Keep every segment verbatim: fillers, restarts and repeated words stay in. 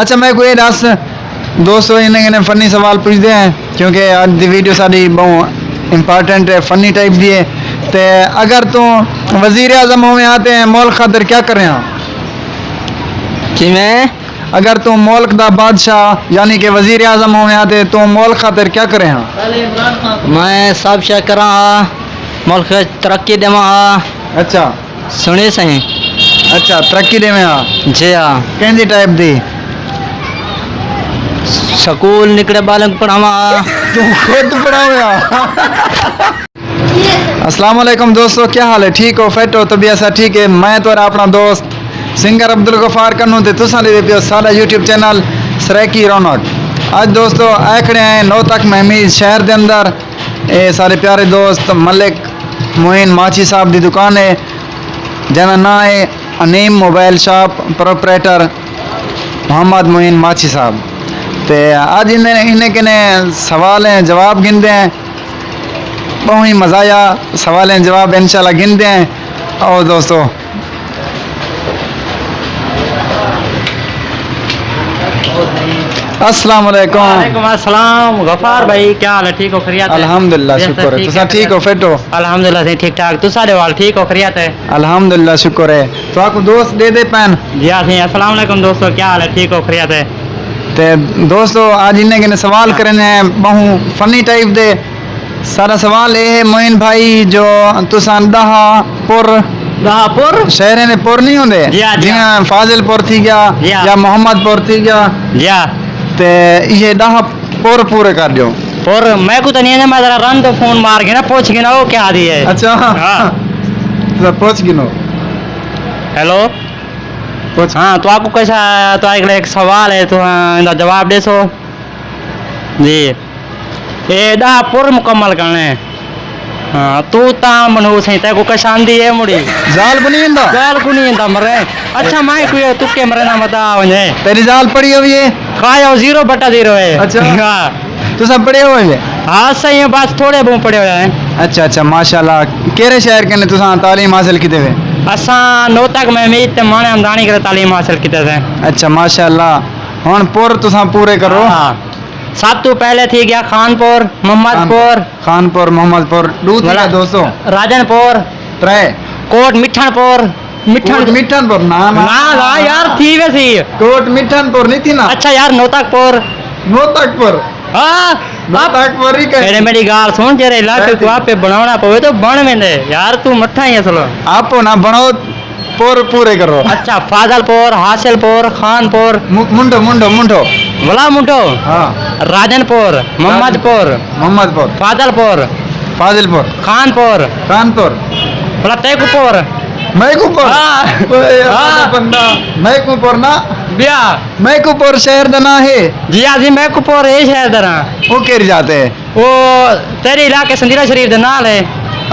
اچھا، میکوں اے ݙس دوستو، انہیں کنے فنی سوال پچھدے ہیں، کیونکہ اڄ دی ویڈیو ساݙی ٻہوں امپورٹنٹ ہے، فنی ٹائپ دی ہے۔ تے اگر توں وزیر اعظم ہوویں ہا تے ملک خاطر کیا کریں ہا؟ کیویں؟ اگر توں ملک دا بادشاہ یعنی کہ وزیر اعظم ہوویں ہا تے توں ملک خاطر کیا کریں ہا؟ میں سب شے کراں ہا، ملک ترقی ݙیواں ہا۔ اچھا۔ سݨے سئیں۔ اچھا، ترقی ݙیویں ہا؟ جی ہا۔ کیندی ٹائپ دی؟ سکول نکڑے ٻالیں کوں پڑھاواں ہا۔ توں خود پڑھاویں ہا؟ السلام علیکم دوستو، کیا حال ہے؟ ٹھیک ہو، فٹ ہو، طبیعت سا ٹھیک ہے؟ میں تہاݙا اپݨا دوست سنگر عبدالغفار کنوں تے تساں ݙیہدے پیو ساݙا یوٹیوب چینل سرائیکی رونق۔ اڄ دوستو آئے کھڑے ہیں نوتک محمید شہر دے اندر۔ اے ساݙے پیارے دوست ملک معین ماچھی صاحب دی دکان ہے، جیندا ناں ہے انیم mobile shop, proprietor Muhammad Moin Machhi صاحب۔ تے اڄ انہیں، انہیں کنے سوال ہیں، جواب گھندے ہیں۔ ٻہوں ہی مزہ آیا، سوالیں جواب انشاءاللہ گھندے ہیں۔ او دوستو، السلام علیکم۔ وعلیکم السلام غفار بھائی، کیا حال ہے؟ ٹھیک ہو؟ خیریت ہے؟ الحمدللہ، خیریت ہے؟ شکر ہے۔ ٹھیک تساں ہے؟ ٹھیک ہو؟ فٹ ہو؟ الحمدللہ سئیں، ٹھیک ٹھاک۔ تساں ݙے حال ٹھیک ہو؟ خیریت ہے؟ الحمدللہ، شکر ہے۔ تہاکوں دوست ݙیہدے پئن؟ جی ہا سئیں۔ السلام علیکم دوستو، کیا حال ہے؟ ٹھیک ہو؟ خیریت ہے؟ تے دوستو، اڄ انہیں کنے سوال ہاں۔ کرݨے ہیں، ٻہوں فنی ٹائپ دے۔ ساݙا سوال اے ہے معین بھائی، جو تساں ݙاہا پور، ݙاہا پور؟ شہریں دے پور نہیں ہوندے؟ جی ہا، جی ہا۔ جیویں فاضل پور تھی ڳیا جی ہا۔ یا محمد پور تھی ڳیا۔ جی ہا۔ تے ایہے ݙاہا پور پورے کر ݙیو۔ پور میکوں تاں نہیں آندے، میں ذرا رن توں فون مار کے نا پچھ گھناں او کیا آہدی ہے۔ اچھا۔ ہاں۔ ذرا پچھ گھنو۔ ہیلو۔ پچھ۔ ہاں، تہاکوں کجھ، تہاکوں ہک سوال ہے، تساں ایندا جواب ݙیسو۔ جی۔ اے ݙاہ پور مکمل کرݨے۔ ہاں، توں تاں منحوس ہیں، تیکوں کجھ آندی ہے مڑی۔ ذال کوں نہیں آندا؟ ذال کوں نہیں آندا مرے۔ اچھا، میں کوئی تکے مرے نہ متا ونڄے۔ تیݙی ذال پڑھی ہوئی ہے؟ کایا زیرو بٹا زیرو ہے۔ اچھا۔ ہاں۔ تساں پڑھے ہوئے وے؟ ہاں سئیں، بس تھوڑے بہت پڑھے ہوئے ہیں۔ اچھا، اچھا، ماشاءاللہ۔ کیڑھے شہر کنے تساں تعلیم حاصل کیتے وے؟ اساں نوتک محمید تے ماݨے ہمدانی کرے تعلیم حاصل کیتے سے۔ اچھا، ماشاءاللہ۔ ہݨ پور تساں پورے کرو۔ ہاں۔ سب توں پہلے تھی ڳیا خان پور، محمد خان-، پور۔ خان پور، محمد پور، ݙو تھی ڳیا ولا-، دوستو۔ راجن پور۔ ترے۔ کوٹ مٹھݨ پور۔ مٹھݨ کوٹ مٹھݨ پور، نہ، نہ۔ نہ، نہ یار، تھی ویسی۔ کوٹ مٹھݨ پور نہیں تھی نا۔ اچھا یار، نوتک پور۔ نوتک پور۔ ہاں۔ نوتک پور ہی کہیں۔ ایݙے میݙی ڳالھ سُݨ، جیڑھے علاقے کوں آپے بݨاوݨا پوے تو بݨ ویندے۔ یار، توں مٹھا ہی اصل۔ آپو نہ بݨاؤ، پور پورے کرو۔ اچھا، فاضل پور، حاصل پور، خان پور۔ م-، منڈو، منڈو، منڈو۔ ولا منڈو۔ ہاں۔ راجن پور، محمد پور۔ محمد پور۔ فاضل پور۔ فاضل پور۔ خان پور۔ خان پور۔ بھلا تیکوں پور۔ میکوں پور۔ ہاں۔ اوئے یار، ہاں۔ بندہ۔ میکوں پور نا۔ ٻیا۔ میکوں پور شہر دا ناں ہے۔ جی ہاں جی، میکوں پور ہے شہر دا ناں۔ او کیڑھی جاہ تے؟ او تیرے علاقے سندیلا شریف دے نال ہے۔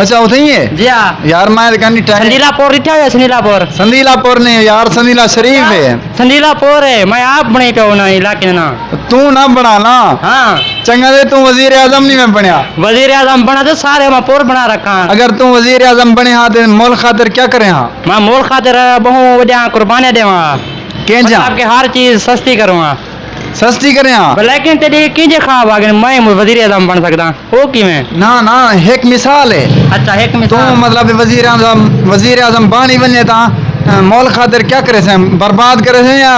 اچھا، اتھے ہی ہے؟ جی ہاں۔ یار، میں تے کہیں ٹائم سندیلا پور ݙٹھا ہویا، سندیلا پور۔ سندیلا پور نہیں یار، سندیلا شریف ہے۔ سندیلا پور ہے، میں آپ بݨی پیا انہاں علاقے دا ناں۔ توں نہ بݨا نا۔ ہاں۔ چنڳا تے توں وزیر اعظم نہیں میں بݨیا۔ وزیر اعظم بݨا تے سارے میں پور بݨا رکھاں۔ اگر توں وزیر اعظم بݨے ہا تے ملک خاطر کیا کریں ہا؟ میں ملک خاطر ٻہوں وݙیاں قربانیاں ݙیواں۔ کینجھاں؟ مطلب کہ ہر چیز سستی کروں ہا۔ سستی کریں ہا؟ لیکن تیݙے کینجھے خواب آ ڳئے، میں وزیر اعظم بݨ سڳداں۔ او کیویں؟ نہ، نہ، ہک مثال ہے۔ اچھا، ہک مثال۔ توں مطلب وزیر اعظم، وزیر اعظم بݨ ہی ونڄے تاں، اے، ملک خاطر کیا کریسیں؟ برباد کریسیں یا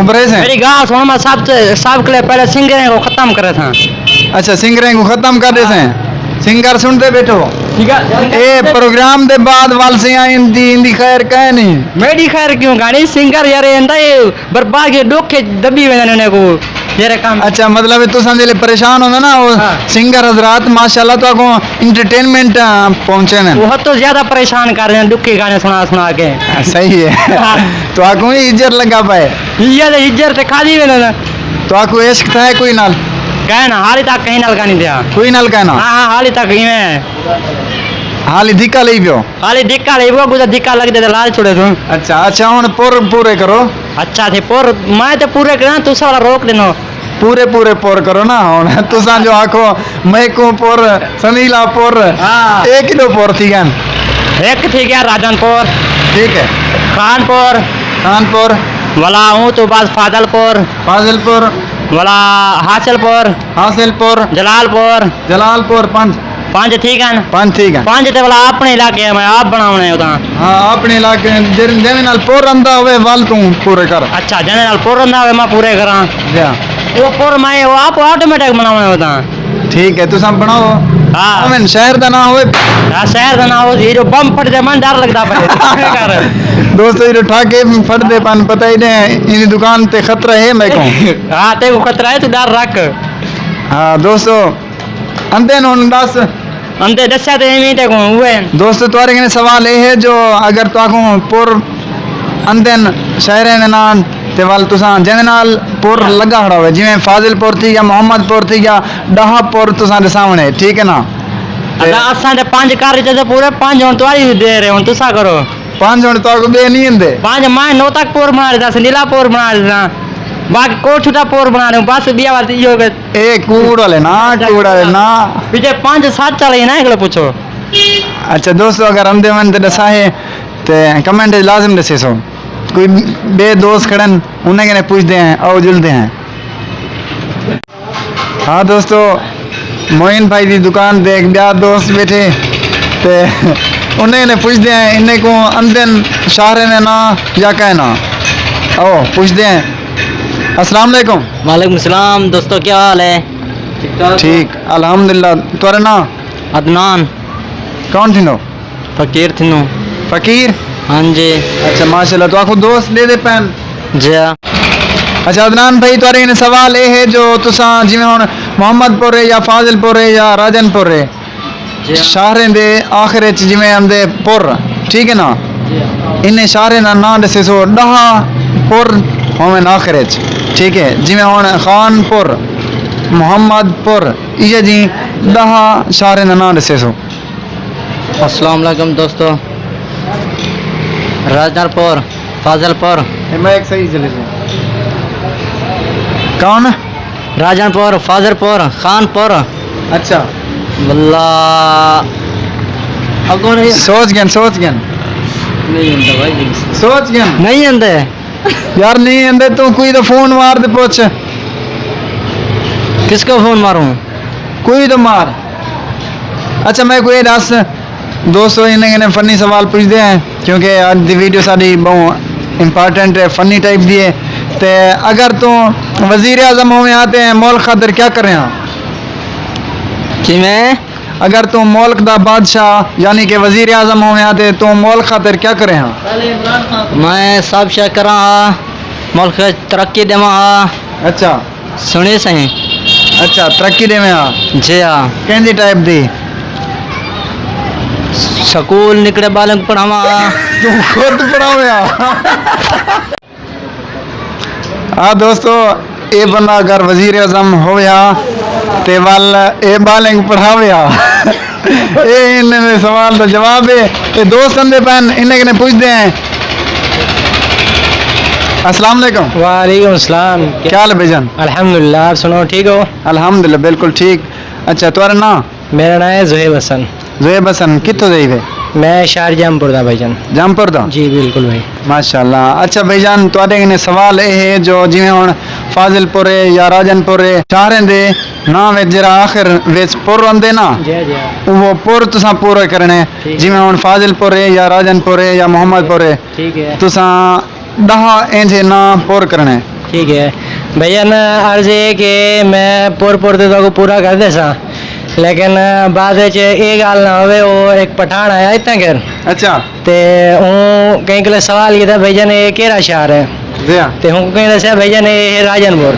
ابھریسیں؟ میݙی ڳالھ سُݨ، میں سب تے، سب کوں پہلے سنگریں کوں ختم کریساں۔ اچھا، سنگریں کوں ختم کر ݙیسیں۔ سنگر سُݨدے ٻیٹھو۔ ٹھیک ہے۔ اے پروگرام دے بعد ول سئیں ایندی، ایندی خیر کائنی۔ میݙی خیر کیوں کائنی؟ سنگر یار ایندا اے برباد کے ݙکھ دٻی ویندے نے انہیں کوں۔ جیڑھے کم۔ اچھا، مطلب ہے تساں جیلے پریشان ہوندے نا، او ہاں۔ سنگر حضرات ماشاءاللہ تہاکوں انٹرٹینمنٹ، آ، پہنچے نے۔ او حد تو زیادہ پریشان کر رہے ہیں ݙکھے گانے سُݨا سُݨا کے۔ ہاں، صحیح ہے۔ ہاں۔ تہاکوں ہی ہجر لڳا پئے۔ ایہا تے ہجر تے کھادی ویندے نے۔ تہاکوں عشق تھئے کوئی نال؟ کہیں نال، حالی تک کہیں نال کائنی تھیا۔ کوئی نال کائنا؟ ہاں، ہاں، حالی تک ایویں ہے۔ حالی دھکا لئی پیو؟ حالی دھکا لئی پیو، کجھ دھکا لڳدے تے لال چھوڑے توں۔ اچھا، اچھا، ہݨ پور پورے کرو۔ اچھا، تے پور میں تے پورے کراں، تساں والا روک ݙینو۔ پورے پورے پور کرو نا ہݨ۔ تساں جو آکھو، میکوں پور، سنیلا پور، ہاں۔ اے کݙو پور تھی ڳئن؟ ہک تھی ڳیا راجن پور۔ ٹھیک ہے۔ خان پور۔ خان پور۔ ولا اوں توں بعد فاضل پور، فاضل پور، ولا حاصل پور، حاصل پور، جلال پور۔ جلال پور پنج۔ پنج ٹھیک ہن؟ پنج ٹھیک ہن۔ پنج تے ولا اپݨے علاقے میں آپ بݨاوݨے اتھاں۔ ہاں، اپݨے علاقے جن-، جیندے نال پور رہندا ہوئے، ول توں پورے کر۔ اچھا، جیندے نال پور رہندا ہوئے، میں پورے کراں۔ جی ہاں۔ وہ پور میں وہ آپ آٹومیٹک بݨاوݨے اتھاں۔ ٹھیک ہے، تساں بݨاؤ۔ ہاں۔ اوون شہر دا نام ہوئے۔ ہاں، شہر دا نام ہوئے، یہ جو بم پھٹ جائے، من ڈر لڳدا پئے۔ دوستو، یہ جو ٹھاکے پھٹ دے پن، پتہ ہی نہیں، ان دکان تے خطرہ ہے میکوں۔ ہاں، تیکوں خطرہ ہے، تو ڈر رکھ۔ ہاں دوستو، اندے نوں ݙس۔ اندے ݙسیا تے ایویں تے کوں ہوئے۔ دوستو، تہاݙے کنے سوال اے ہے جو اگر تہاکوں پور اندن شہریں دے نال تے ول تساں جیندے نال پور لڳا کھڑا ہوئے، جیویں فاضل پور تھی ڳیا، محمد پور تھی ڳیا، ݙاہ پور تساں ݙساوݨے، ٹھیک ہے نا؟ تے ادا اساں تے پنج کر ݙتے تے پورے پنج ہݨ تہاݙی دیر ہے، ہݨ تساں کرو۔ پنج ہݨ تہاکوں ٻئے نہیں ایندے۔ پنج میں نو تک پور بݨا ݙتا، سنیلا پور بݨا ݙتا، باقی کوٹھ دا پور بݨا ݙوں، بس ٻیا وال تے ایہو کہ اے کوڑ والے نا، کوڑ والے نا۔ پچھے پنج سچ والے نا، ہکلے پچھو۔ اچھا دوستو، اگر آندے ون تے ݙسا ہے تے کمنٹ وچ لازم ݙسیسو۔ کوئی ٻئے دوست کھڑن، انہیں کنے پچھدے ہیں، آؤ جلدے ہیں۔ ہاں دوستو، معین بھائی دی دکان تے ہک ٻیا دوست ٻیٹھے تے انہیں کنے پچھدے ہیں، انہیں کوں اندن شہریں دے ناں یا کہیں ناں۔ آؤ پچھدے ہیں۔ السلام علیکم۔ وعلیکم السلام دوستو، کیا حال ہے؟ ٹھیک ٹھاک۔ ٹھیک، الحمدللہ۔ تہاݙا ناں؟ عدنان۔ کون تھیندو؟ فقیر تھیندو۔ فقیر؟ ہاں جی۔ اچھا، ماشاءاللہ، تہاکوں دوست ݙیندے پئن؟ جی ہاں۔ اچھا عدنان بھائی، تہاݙے کنے سوال اے ہے جو تساں جیویں ہݨ محمد پور ہے یا فاضل پور ہے یا راجن پور ہے، جی ہاں۔ شہریں دے آخر اچ جیویں آندے پور، ٹھیک ہے نا؟ جی ہاں۔ انہیں شہریں دا ناں ݙسیسو، ݙاہ پور ہوون آخر اچ، ٹھیک ہے؟ جیویں ہݨ خان پور، محمد پور، ایہے جی ݙاہ شہریں دا ناں ݙسیسو۔ السلام علیکم دوستو، راجن پور، فاضل پور۔ اے مائیک صحیح چلے سے۔ کون؟ راجن پور، فاضل پور، خان پور۔ اچھا۔ واللہ اگوں نہیں۔ سوچ گن، سوچ گن۔ نہیں آندا بھائی جی۔ سوچ گن۔ نہیں آندے۔ یار نہیں آندے، تو کوئی تو فون مار تے پوچھ۔ کس کو فون ماروں؟ کوئی تو مار۔ اچھا، میکوں اے ݙس، دوستو، انہیں کنے فنی سوال پچھدے ہیں، کیونکہ اڄ دی ویڈیو ساݙی ٻہوں امپورٹنٹ ہے، فنی ٹائپ دی ہے۔ تے اگر توں وزیر اعظم ہوویں ہا تے ملک خاطر کیا کریں ہا؟ کیویں؟ اگر توں ملک دا بادشاہ یعنی کہ وزیر اعظم ہوویں ہا تے توں ملک خاطر کیا کریں ہا؟ میں سب شے کراں ہا، ملک ترقی ݙیواں ہا۔ اچھا۔ سݨی سئیں۔ اچھا، ترقی ݙیویں ہا؟ جی ہاں۔ کیندی ٹائپ دی؟ سکول نکڑے ٻالیں کوں پڑھاواں ہا۔ توں خود پڑھاویں ہا؟ آ دوستو، اے بندہ اگر وزیر اعظم ہووے ہا تے ول اے ٻالیں کوں پڑھاوے ہا۔ اے انہیں دے سوال دا جواب ہے۔ اے دوست آندے پئن، انہیں کنے پچھدے ہیں۔ السلام علیکم۔ وعلیکم السلام۔ کیا حال ہے بھائی جان؟ الحمدللہ، آپ سناؤ، ٹھیک ہو؟ الحمدللہ، بالکل ٹھیک۔ اچھا، تہاݙا ناں؟ میرا ناں ہے زہیب حسن۔ زہیب حسن، کتھوں دے وے؟ میں شہر جام پور دا بھائی جان۔ جام پور دا؟ جی بالکل بھائی۔ ماشاءاللہ۔ اچھا بھائی جان، تہاݙے کنے سوال اے ہے جو جیویں ہݨ فاضل پور ہے یا راجن پور ہے، شہریں دے ناں وچ جیڑھا آخر وچ پور آندے نا، جی، جی۔ اوہو پور تساں پورا کرݨے۔ ٹھیک۔ جیویں ہݨ فاضل پور ہے یا راجن پور ہے یا محمد پور ہے، ٹھیک ہے۔ تساں ݙاہ اینجھے ناں پور کرݨے۔ ٹھیک ہے۔ بھائی جان، عرض ہے کہ میں پور پور تے تہاکوں پورا کر ݙیساں، لیکن بعد وچ اے ڳالھ نہ ہووے، او ہک پٹھاݨ آیا اتھاں گھر۔ اچھا۔ تے اوں کہیں کولوں سوال کیتا، بھائی جان، اے کیڑھا شہر ہے؟ جی ہاں۔ تے ہوں کہیں ݙسیا، بھائی جان، اے ہے راجن پور۔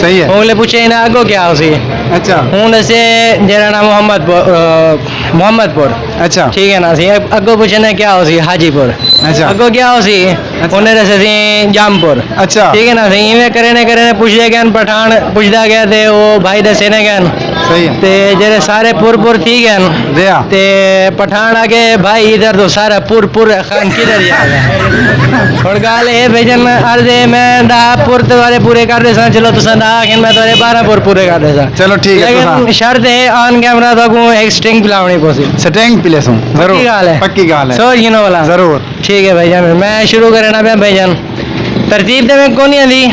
صحیح ہے۔ ہوں کولوں پچھے انہاں اڳوں کیا ہوسی؟ اچھا۔ ہوں ݙسے جیڑھا ناں محمد پور، آ، محمد پور۔ اچھا۔ ٹھیک ہے نا، سی اڳوں پچھے نے کیا ہوسی؟ حاجی پور۔ اچھا۔ اڳوں کیا ہوسی؟ اچھا۔ انہیں ݙسے سی جام پور۔ اچھا۔ ٹھیک ہے نا، سی ایویں کریندے کریندے پچھدے ڳئے، پٹھاݨ پچھدا ڳیا تے او بھائی ݙسیندے ڳئے۔ صحیح ہے۔ تے جیڑھے سارے پور پور تھی ڳئے۔ جی ہاں۔ تے پٹھاݨ آکھے، بھائی ادھر تو سارا پور پور ہے، خان کدھر جائے گا؟ ہݨ ڳالھ اے بھائی جان، عرض ہے میں ݙاہ پور تہاݙے پورے کر ݙیساں، چلو تساں ݙاہ آکھن میں تہاݙے بارہ پور پورے کر ݙیساں۔ چلو ٹھیک ہے، لیکن تساں شرط ہے آن کیمرہ تہاکوں ہک سٹنگ پلاوݨی پوسی۔ سٹنگ پلیسوں، ضرور۔ پکی ڳالھ ہے؟ پکی ڳالھ ہے۔ سوچ گھنو بھلا۔ ضرور۔ ٹھیک ہے بھائی جان، میں شروع کرݨا پیا بھائی جان۔ ترتیب تے میں کونی آندی،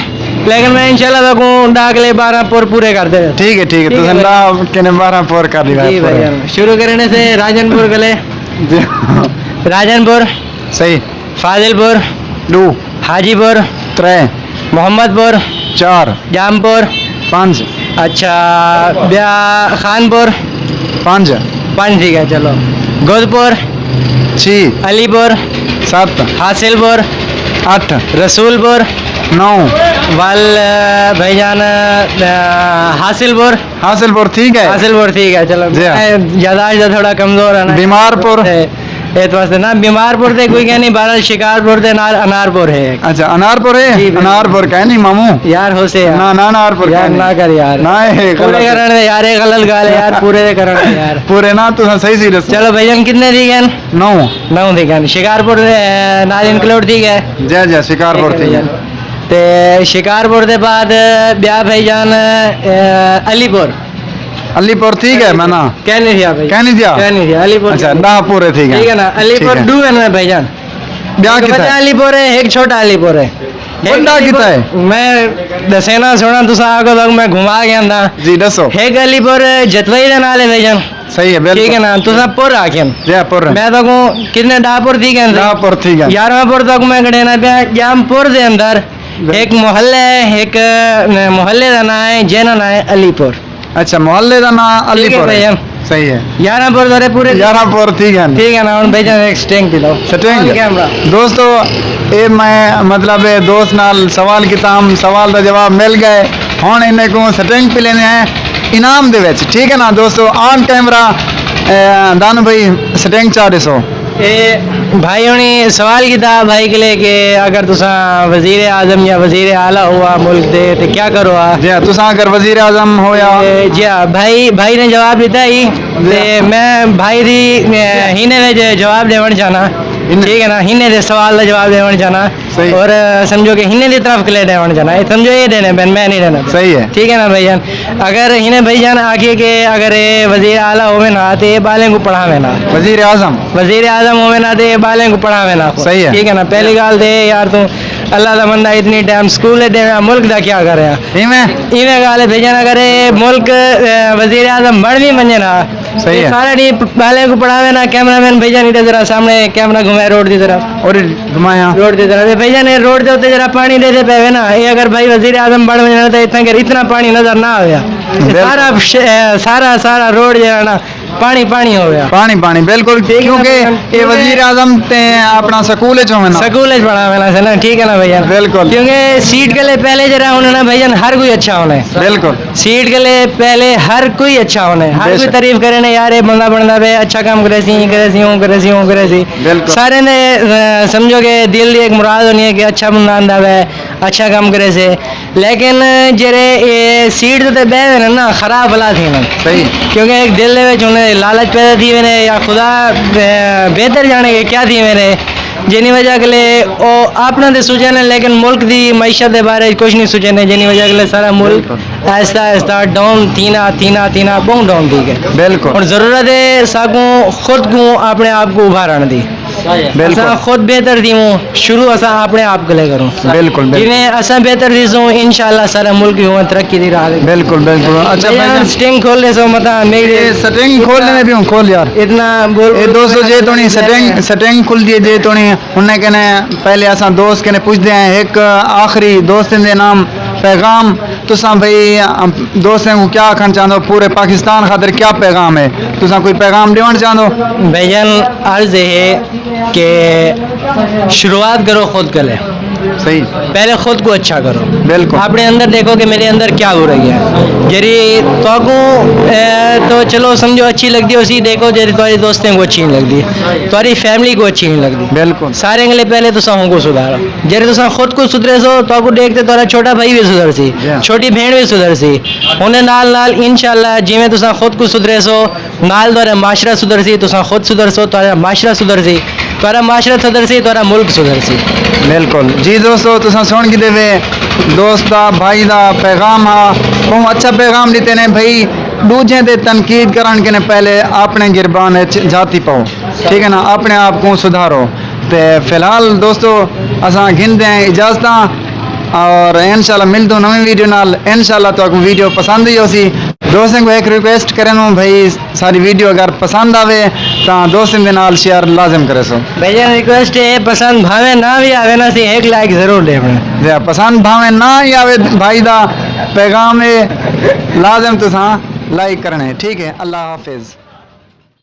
لیکن میں انشاءاللہ تہاکوں ݙاہ کلے بارہ پور پورے کر ݙیوے۔ ٹھیک ہے، ٹھیک ہے، ٹھیک ہے تساں بھائی۔ ݙاہ کنے بارہ پور کر ݙیوے جی بھائی پورے۔ جان، شروع کرݨے سے راجن پور کلے۔ جی۔ راجن پور۔ صحیح۔ فاضل پور۔ ݙو۔ حاجی پور۔ ترے۔ محمد پور۔ چار۔ جام پور۔ پنج۔ اچھا، ٻیا خان پور۔ پنج۔ پنج ٹھیک ہے، چلو۔ گودپور۔ چھی۔ علی پور۔ ست۔ حاصل پور۔ اٹھ۔ رسول پور۔ نو۔ ول، بھائی جان، حاصل پور۔ حاصل پور ٹھیک ہے۔ حاصل پور ٹھیک ہے، چلو۔ جی ہاں۔ میں یادداشت دا تھوڑا کمزور ہے نا۔ بیمار پور۔ اے، اے تو واسطے نا، بیمار پور تے کوئی کہیں نہیں، بہرحال شکار پور تے نال انار پور ہے۔ اچھا، انار پور ہے؟ جی، بالکل۔ انار پور کہیں نہیں ماموں۔ یار ہو سے یار۔ نہ، نہ، انار پور یار کہیں نہ نہیں۔ کر یار۔ نہ، اے پورے غلط ہے۔ کرن دے یار، اے غلط گال ہے یار، پورے دے کرن دے یار۔ پورے نا، تساں صحیح صحیح ݙسو۔ چلو بھائی جان، کتنے تھی ڳئے؟ نو۔ نو تھی ڳئے۔ شکار پور دے، اے، نال انکلوڈ تھی ڳئے۔ جی، جی، شکار پور ٹھیک تھی ہے۔ ڳئے۔ تے شکار پور دے بعد ٻیا بھائی جان، اے، علی پور۔ علی پور ٹھیک ہے، میں نا۔ کہیں نہیں تھیا بھائی۔ کہیں نہیں تھیا؟ کہیں نہیں تھیا، علی پور اچھا، ݙاہ پورے تھی ڳئے۔ ٹھیک ہے نا، علی پور ݙو ہن بھائی جان۔ ٻیا ہک کتھا وݙا ہے؟ علی پور ہے، ہک چھوٹا علی پور ہے۔ ہک وݙا علی کتھا پور ہے؟ میں ݙسینا سݨا، تساں آکھو تاں میں گھما کے آندا۔ جی، ݙسو۔ ہک علی پور جتوئی دے نال ہے بھائی جان۔ صحیح ہے، بالکل۔ ٹھیک ہے نا، تساں پور آکھن۔ جی، پور۔ میں تہاکوں کتنے ݙاہ پور تھی ڳئے؟ ݙاہ پور تھی ڳئے۔ یارہواں پور تہاکوں میں گھنینا پیا، جام پور دے اندر بالکل۔ ہک محلہ ہے، ہک، اے، محلے دا ناں ہے، جنہاں ناں ہے علی پور۔ اچھا، محلے دا ناں علی ٹھیک ہے پور بھائی ہے۔ جان۔ صحیح ہے۔ یارہواں پور تہاݙے پورے۔ یارہواں پور ٹھیک ہے۔ ٹھیک ہے نا، ہݨ بھائی جان ہک سٹنگ پی لو۔ سٹنگ؟ آن کیمرہ۔ دوستو، اے میں مطلب اے دوست نال سوال کیتا، سوال دا جواب مل ڳئے۔ ہݨ انہیں کوں سٹنگ پی لیندے ہیں انعام دے وچ، ٹھیک ہے نا دوستو، آن کیمرہ، اے، دانو بھائی سٹنگ چا ݙسو۔ اے بھائی ہݨی سوال کیتا بھائی کلے کہ اگر تساں وزیر اعظم یا وزیر اعلیٰ ہوا ملک دے تے کیا کرو آ؟ جی ہاں، تساں اگر وزیر اعظم ہویا۔ اے، جی ہاں، بھائی، بھائی نے جواب ݙتا ہی۔ جی تے ہاں۔ میں بھائی دی، اے، ہینے دے جواب ݙیوݨ چاہنا۔ ہینے۔ ٹھیک ہے نا، ہینے دے سوال دا جواب ݙیوݨ چاہنا۔ صحیح۔ اور، اے، سمجھو کہ ہینے دی طرف کلے ݙیوݨ چاہنا۔ اے سمجھو اے ݙینے پئن، میں نہیں ݙینا پیا۔ صحیح ہے۔ ٹھیک ہے نا بھائی جان؟ اگر ہینے بھائی جان آکھیے کہ اگر اے وزیر اعلیٰ ہووے نا تے اے ٻالیں کوں پڑھاوے نا۔ وزیر اعظم۔ وزیر اعظم ہووے نا تے اے ٻالیں کوں پڑھاوے نا۔ صحیح ہے۔ ٹھیک ہے نا؟ پہلی ڳالھ تے یار توں اللہ دا بندہ اتنی ٹائم سکول اچ ݙیوے، ملک دا کیا کرے؟ ایویں؟ ایویں ڳالھ ہے بھائی جان، اگر اے ملک، اے، وزیر اعظم بݨ وی ونڄے نا، صحیح ہے۔ سارا ݙینہہ ٻالیں کوں پڑھاوے نا، کیمرہ مین بھائی جان اݙے ذرا سامݨے کیمرہ گھمائے روڈ دی طرف۔ اور گھمایا۔ روڈ دی طرف۔ اے بھائی جان، اے روڈ دے اُتے ذرا پاݨی ݙیہدے پئے وے نا، اے اگر بھائی وزیر اعظم بݨ ونڄے نا تے اتنا کر اتنا پاݨی نظر نہ آوے۔ اے بالکل۔ سارا ش-، اے سارا، سارا روڈ جیڑھا نا پاݨی پاݨی ہویا۔ پاݨی پاݨی، بالکل، ٹھیک ہے نا کیونکہ بھائی جان؟ اے وزیر اعظم تے اپݨا سکول اچ ہووے نا۔ سکول اچ پڑھاوے نا سے نا، ٹھیک ہے نا بھائی جان؟ بالکل۔ کیونکہ سیٹ کلے پہلے جیڑھا ہونا نا بھائی جان، ہر کوئی اچھا ہونا ہے۔ بالکل۔ سیٹ کلے پہلے ہر کوئی اچھا ہونا ہے، ہر بے کوئی شک۔ تعریف کرے نا، یار، اے بندہ بݨدا پئے، اچھا کم کریسی، ایں کریسی، اوں کریسی، اوں کریسی۔ بالکل۔ سارے نے، اے، سمجھو کہ دل دی ہک مراد ہونی ہے کہ اچھا بندہ آندا پئے، اچھا کم کریسے۔ لیکن جیڑھے اے سیٹ تے ٻہہ ویندے نا، خراب بلا تھی ویندے۔ صحیح۔ کیونکہ ہک دل دے وچ انہیں لالچ پیدا تھی ویندے یا خدا، اے، بہتر ڄاݨے کہ کیا تھی ویندے۔ جنہی وجہ کلے او اپݨا تے سوچے نے، لیکن ملک دی معیشت دے بارے کچھ نہیں سوچے نے، جنہی وجہ کلے سارا ملک بالکل۔ آہستہ آہستہ ڈاؤن تھینا، تھینا، تھینا، ٻہوں ڈاؤن تھی ڳئے۔ بالکل۔ ہݨ ضرورت ہے ساکوں خود کوں اپݨے آپ کوں ابھارݨ دی۔ بالکل۔ اساں خود بہتر تھیووں، شروع اساں اپݨے آپ کلے کروں۔ بالکل، بالکل۔ جیویں اساں بہتر تھیسوں، انشاءاللہ سارا ملک وی اونویں ترقی دی راہ تے۔ بالکل، بالکل۔ اچھا بھائی بھائی جان، جان۔ سٹنگ کھول ݙیسو، متاں میری اے سٹنگ کھول ݙیندے پیوں، کھول یار۔ اتنا بول اے بول دوستو، جے توݨی سٹنگ، سٹنگ کھلدی ہے، جے توݨی انہیں کنے پہلے اساں دوست کنے پچھدے ہیں، ہک آخری دوست دے نام پیغام، تساں بھئی، ام، دوستیں کوں کیا آکھݨ چاہندو؟ پورے پاکستان خاطر کیا پیغام ہے؟ تساں کوئی پیغام ݙیوݨ چاہندو؟ بھائی جان، عرض ہے کہ شروعات کرو خود کلے۔ صحیح۔ پہلے خود کو اچھا کرو۔ بالکل۔ اپݨے اندر دیکھو کہ میرے اندر کیا ہو رہی ہے۔ جیڑھی تہاکوں، اے، تو چلو سمجھو اچھی لڳدی ہوسی، دیکھو جیڑھی تہاݙے دوستیں کوں اچھی نہیں لڳدی، تہاݙی فیملی کوں اچھی نہیں لڳدی۔ بالکل۔ سارے کلے پہلے تساں ہوں کو سدھارو۔ جیڑھے تساں خود کو سدھریسو، تہاکوں ݙیکھ تے تہاݙا چھوٹا بھائی وی سدھرسی، جی ہاں۔ چھوٹی بھیݨ وی سدھرسی۔ اوندے نال نال انشاءاللہ جیویں تساں خود کو سدھریسو، نال تہاݙا معاشرہ سدھرسی، تساں خود سدھرسو، تہاݙا معاشرہ سدھرسی، تہاݙا معاشرہ سدھرسی، تہاݙا ملک سدھرسی۔ بالکل۔ جی دوستو، تساں سُݨ گھدے وے، دوست دا، بھائی دا پیغام ہا، ٻہوں اچھا پیغام ݙتے نے بھئی، ݙوجھیں تے تنقید کرݨ کنے پہلے اپݨے گریبان اچ جھاتی پاؤ، ٹھیک ہے نا، اپݨے آپ کوں سدھارو۔ تے فی الحال دوستو، اساں گھندے ہیں اجازتاں، اور انشاءاللہ ملدوں نویں ویڈیو نال۔ انشاءاللہ تہاکوں ویڈیو پسند ہی ہوسی۔ دوستیں کوں ہک ریکویسٹ کرینوں بھئی، ساری ویڈیو اگر پسند آوے تاں دوستیں دے نال شیئر لازم کریسو۔ بھائی جان، ریکویسٹ ہے، پسند بھاویں نہ وی آوے نا، سی ہک لائک ضرور ݙیوݨا۔ جی، پسند بھاویں نہ ہی آوے، بھائی دا پیغام ہے، لازم تساں لائک کرݨے۔ ٹھیک ہے، اللہ حافظ۔